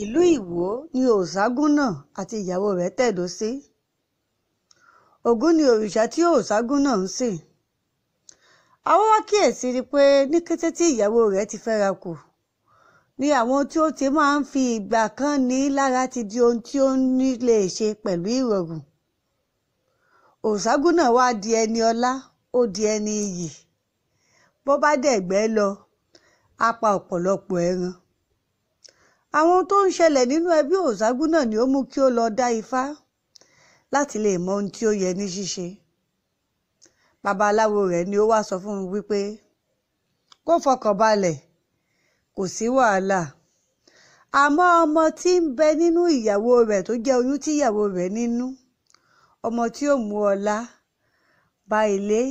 Ìlú Ìwó ni Ọ̀ṣàgúnná àti ìyàwó rẹ̀ tẹ̀dó sí. Ògún ni òrìṣà tí Ọ̀ṣàgúnná ń sìn. Àwọn wá kíyèsí rí pé ní kété tí ìyàwó rẹ̀ ti fẹ́ra kù ni àwọn tí ó ti máa ń fi ìgbà kan ní lára ti di ohun tí ó ní lè ṣe pẹ̀lú ìrọ̀rùn. Ọ̀ṣàgúnná wá di ẹni ọlá, ó di ẹni iyì. Bó bá dẹ̀gbẹ́ lọ, á pa ọ̀pọ̀lọpọ̀ ẹran. Àwọn tó ń ṣẹlẹ̀ nínú ẹbí Ọ̀ṣàgúnná ni ó mú kí ó lọ dá ifá láti lè mọ ohun tí ó yẹ ní ṣíṣe. Babaláwo rẹ̀ ni ó wá sọ fún un wípé kó fọkàn balẹ̀, kò sí wàhálà. Àmọ́ ọmọ tí ń bẹ nínú ìyàwó rẹ̀ tó jẹ́ oyún tí ìyàwó rẹ̀ nínú, ọmọ tí ó mú ọlá bá ilé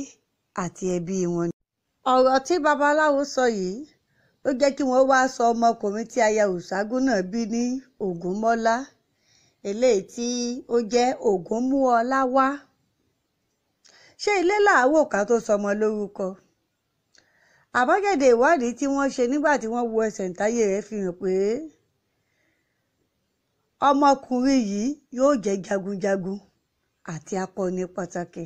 àti ẹbí wọn. Ọ̀rọ̀ tí babaláwo sọ yìí ló jẹ́ kí wọ́n wá sọ ọmọkùnrin tí aya Ọ̀ṣàgúnná bí ní Ògúnmọ́lá, eléyìí tí ó jẹ́ Ògúnmúọlá wá. Ṣé ilé làá wò ká tó sọmọ lórúkọ? Àbájáde ìwádìí tí wọ́n ṣe nígbà tí wọ́n wo ẹsẹ̀ǹtáyé rẹ̀ fi hàn pé ọmọkùnrin yìí yóò jẹ́ jagunjagun àti akọni pàtàkì.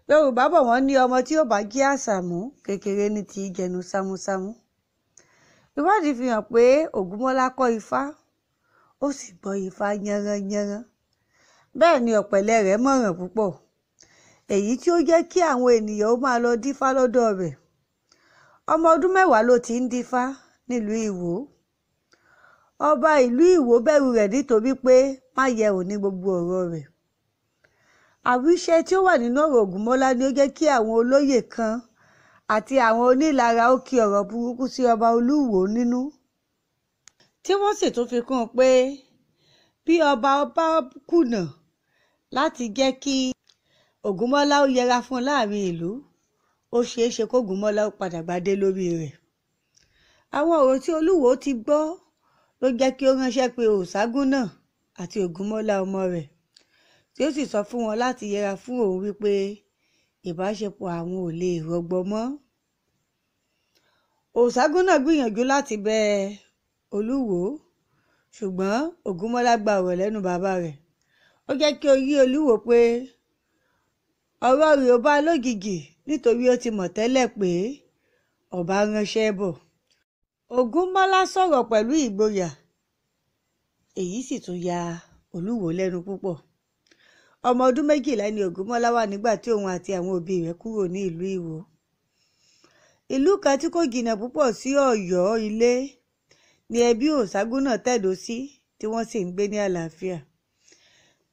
Yorùbá bọ̀ wọ́n ní ọmọ tí ó bá jí àṣàmú kékeré ní ti í jẹnu sámúsámú. Ìwádìí fi hàn pé Ògúnmọ́lá kọ́ ifá, ó sì gbọ́ ifá yánranyánran. Bẹ́ẹ̀ ni ọ̀pẹ̀lẹ̀ rẹ̀ mọ̀ràn púpọ̀, èyí tí ó jẹ́ kí àwọn ènìyàn ó máa lọ dífá lọ́dọ̀ rẹ̀. Ọmọ ọdún 10 ló ti ń dífá nílùú Ìwó. Ọba ìlú Ìwó bẹ̀rù rẹ̀ nítorí pé máyẹ̀wò ní gbogbo ọ̀rọ̀ rẹ̀. Àwíṣẹ tí ó wà nínú ọ̀rọ̀ Ògúnmọ́lá ni ó jẹ́ kí àwọn olóyè kan àti àwọn onílara ó ki ọ̀rọ̀ burúkú sí ọba Olúwo nínú, tí wọ́n sì tún fi kún un pé bí ọba bá kùnà láti jẹ́ kí Ògúnmọ́lá ó yẹra fún un láàrin ìlú, ó ṣeé ṣe kógúnmọ́lá ó padà gbadé lórí rẹ̀. Àwọn ọ̀rọ̀ tí Olúwo ti gbọ́ ló jẹ́ kí ó ránṣẹ́ pé Ọ̀ṣàgúnná àti Ògúnmọ́lá ọmọ rẹ̀, tí ó sì sọ fún wọn láti yẹra fún òun wípé ìbáṣepọ̀ àwọn ò lè rọgbọ mọ́. Ọ̀ṣàgúnná gbìyànjú láti bẹ Olúwo, ṣùgbọ́n Ògúnmọ́lá gba ọ̀rọ̀ lẹ́nu bàbá rẹ̀. Ó jẹ́ kí ó yé Olúwo pé ọ̀rọ̀ rẹ̀ ò bá a lójijì nítorí ó ti mọ̀ tẹ́lẹ̀ pé ọba ránṣẹ́ bọ̀. Ògúnmọ́lá sọ̀rọ̀ pẹ̀lú ìgboyà, èyí sì tún ya Olúwo lẹ́nu púpọ̀. Ọmọ ọdún 12 ni Ògúnmọ́lá wà nígbà tí òun àti àwọn òbí rẹ̀ kúrò ní ìlú Ìwó. Ìlú kan tí kò jìnnà púpọ̀ sí Ọ̀yọ́ Ilé ni ẹbí Ọ̀ṣàgúnná tẹ̀dó sí tí wọ́n sì ń gbé ní àlàáfíà.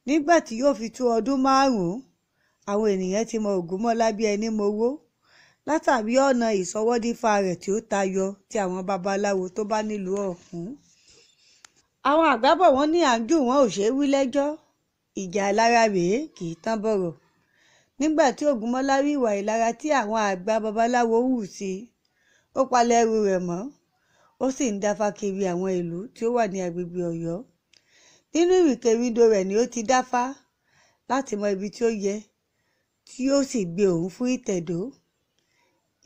Nígbà tí yóò fi tó ọdún 5, àwọn ènìyàn ti mọ Ògúnmọ́lá bí ẹni mowó látàrí ọ̀nà ìṣọwọ́dífá rẹ̀ tí ó tayọ ti àwọn babaláwo tó bá nílùú ọ̀hún. Àwọn àgbà bọ̀ wọ́n ní à ń jù wọ́n ò ṣeé wí lẹ́jọ́, ìjà ìlara rèé kì í tán bọ̀rọ̀. Nígbà tí Ògúnmọ́lá rí ìwà ìlara tí àwọn àgbà babaláwo hù sí i, ó palẹ̀ ẹrù rẹ̀ mọ́, ó sì ń dáfá kiri àwọn ìlú tí ó wà ní agbègbè Ọ̀yọ́. Nínú ìrìnkèrindò rẹ̀ ni ó ti dáfá láti mọ ibi tí ó yẹ tí ó sì gbé òun fún ìtẹ̀dó.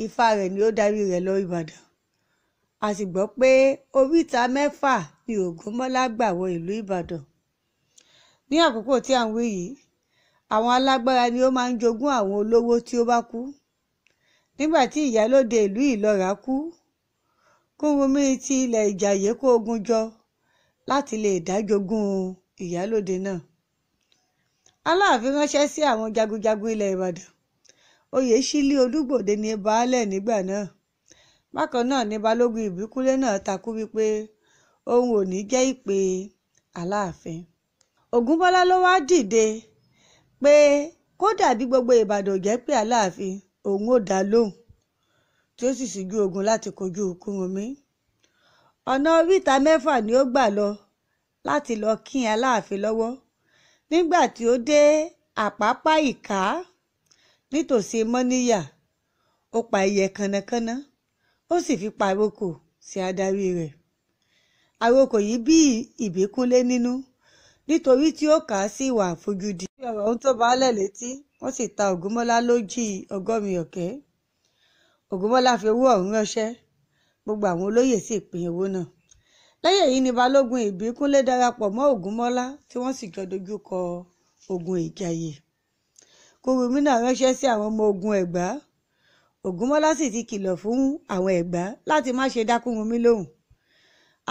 Ifá rẹ̀ ni ó darí rẹ̀ lọ Ìbàdàn. A sì gbọ́ pé oríta 6 ni Ògúnmọ́lá gbà wọ ìlú Ìbàdàn. Ní àkókò tí à ń wí yìí, àwọn alágbára ni ó máa ń jogún àwọn olówó tí ó bá kú. Nígbà tí ìyálóde ìlú Ìlọra kú, Kúrúnmí ti ilẹ̀ Ìjàyè kó ogun jọ láti lè dá jogún ìyálóde náà. Aláàfin ránṣẹ́ sí àwọn jagunjagun ilẹ̀ Ìbàdàn. Oyèsílẹ̀ Olúgbòde ní baálẹ̀ nígbà náà. Bákan náà ni Balógun Ìbíkúnlé náà takú wípé òun ò ní jẹ́ ìpè Aláàfin. Ògúnmọ́lá ló wá dìde pé kódà bí gbogbo Ìbàdàn ò jẹ́ pé Aláàfin, òun ó dá lóhùn, tí ó sì ṣíjú ogun láti kojú Kúrúnmí. Ọ̀nà oríta 6 ni ó gbà lọ láti lọ kín Aláàfin lọ́wọ́. Nígbà tí ó dé Àpápá Ìká nítòsí Mọ́níyà, ó pa ẹyẹ kànnàkànnà, ó sì fi pàrokò sí adarí rẹ̀. Àrokò yìí bí Ìbíkúnlé nínú nítorí tí ó kà á sí ìwà àfojúdi. Bí ọ̀rọ̀ ohun tó baálẹ̀ létí, wọ́n sì ta Ògúnmọ́lá lójì 80 ọ̀kẹ́. Ògúnmọ́lá fi owó ọ̀hún ránṣẹ́, gbogbo àwọn olóyè sì pín owó náà. Lẹ́yìn èyí ni Balógun Ìbíkúnlé darapọ̀ mọ́ Ògúnmọ́lá tí wọ́n sì jọ dojú kọ ogun Ìjàyè. Kúrúnmí náà ránṣẹ́ sí àwọn ọmọ ogun Ẹ̀gbá. Ògúnmọ́lá sì ti kìlọ̀ fún àwọn Ẹ̀gbá láti má ṣe dá Kúrúnmí lóhùn.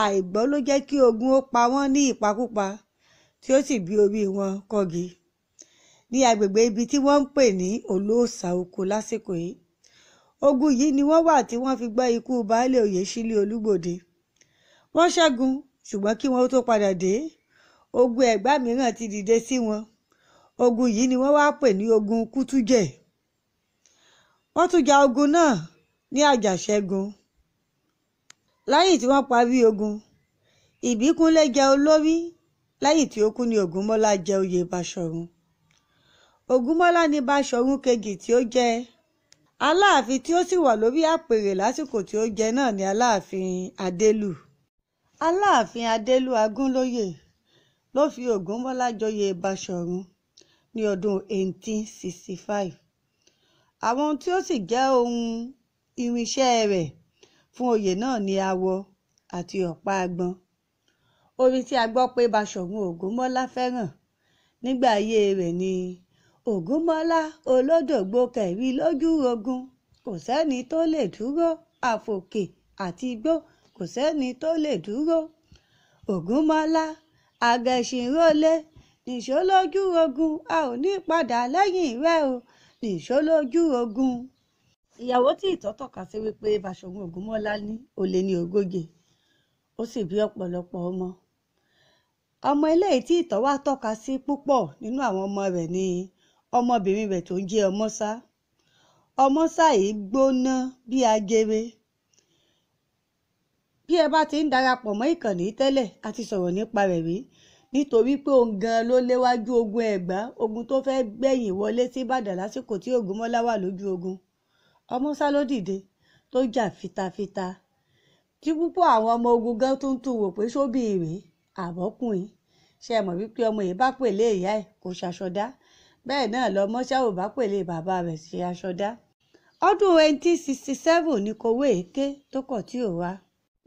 Àìgbọ́ ló jẹ́ kí ogun ó pa wọ́n ní ìpakúpa tí ó sì bí orí wọn kọ́gi ní agbègbè ibi tí wọ́n ń pè ní Olóòṣà Oko lásìkò yìí. Ogun yìí ni wọ́n wà tí wọ́n fi gbọ́ ikú baálé Oyèsílẹ̀ Olúgbòde. Wọ́n ṣẹ́gun, ṣùgbọ́n kí wọ́n tó padà dé, ogun Ẹ̀gbá mìíràn ti dìde sí wọn. Ogun yìí ni wọ́n wá pè ní ogun Kútújẹ̀. Wọ́n tún ja ogun náà ní Àjàṣẹ́gun. Lẹ́yìn tí wọ́n parí ogun, Ìbíkúnlé jẹ olórí. Lẹ́yìn tí ó kú ní Ògúnmọ́lá jẹ oyè Báṣọ̀run. Ògúnmọ́lá ní Báṣọ̀run kejì tí ó jẹ́ Aláàfin tí ó sì wà lórí àpèrè lásìkò tí ó jẹ náà ní Aláàfin Adélù. Aláàfin Adélù Agúnlóyè ló fi Ògúnmọ́lá joyè Báṣọ̀run ní ọdún 1865. Àwọn ohun tí ó sì jẹ́ ohun irinṣẹ́ rẹ̀ fún oyè náà ní awọ àti ọ̀pá àgbọ̀n. Orin tí a gbọ́ pé Báṣọ̀run Ògúnmọ́lá fẹ́ràn nígbà ayé rẹ̀ ni Ògúnmọ́lá olódògbò kẹ̀rí lójú ogun, kò sẹ́ni tó lè dúró, àfòkè àti igbó, kò sẹ́ni tó lè dúró. Ògúnmọ́lá àgẹ̀ṣinrólé, nìṣó lójú ogun, a ò ní padà lẹ́yìn rẹ o, nìṣó lójú ogun. Ìyàwó tí ìtàn tọ́ka sí wípé Báṣọ̀run Ògúnmọ́lá ní ó lé ní 40, ó sì bí ọ̀pọ̀lọpọ̀ ọmọ. Ọmọ eléyìí tí ìtàn wá tọ́ka sí púpọ̀ nínú àwọn ọmọ rẹ̀ ni ọmọbìnrin rẹ̀ tó ń jẹ́ Ọmọ́sá. Ọmọ́sá yìí gbóná bí ajere. Bí ẹ bá ti ń darapọ̀ mọ́ ìkànnì tẹ́lẹ̀, a ti sọ̀rọ̀ nípa rẹ̀ rí, nítorí pé òun gan ló léwájú ogun Ẹ̀gbá, ogun tó fẹ́ gbẹ̀yìn wọlé sí Ìbàdàn lásìkò tí Ògúnmọ́lá wà lójú ogun. Ọmọ́sá ló dìde tó jà fitafita, tí púpọ̀ àwọn ọmọ ogun gan tó ń tún wò pé sóbì rèé àbọ́kùnrin. Ṣé ẹ mọ̀ wípé ọmọ yìí bá pèlé ìyá ẹ̀ kò ṣaṣọdá, bẹ́ẹ̀ náà lọmọ́sá ò bá pèlé bàbá rẹ̀ ṣe aṣọdá. Ọdún 1867 ni kòwé èké tó kọ̀ tí ò wá.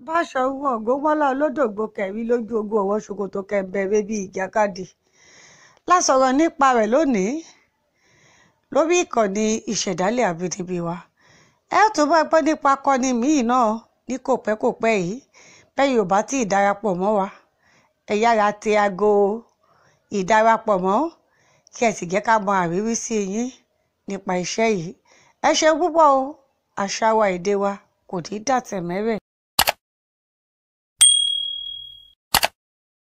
Báṣọ̀run Ògúnmọ́lá olódògbò kẹ̀rí lójú ogun ọwọ́ ṣòkòtò kẹ̀ǹbẹ̀rẹ̀ bíi ìjàkadì. La sọ̀rọ̀ nípa rẹ̀ lónìí lórí ìkànnì Ìṣẹ̀dálẹ̀ Àbínibí wa. Ẹ ó tún bá gbọ́ nípa akọni míì náà ní kòpẹ́kòpẹ́ yìí. Bẹ́ẹ̀ yóò bá tí ì darapọ̀ mọ́ wa, ẹ yára tẹ aago ìdarapọ̀ mọ́ kí ẹ sì jẹ́ ká mọ àríwísí yín nípa iṣẹ́ yìí. Ẹ ṣeun púpọ̀ o, àṣà wa èdè wa kò ní dàtẹ̀mẹ́rẹ̀.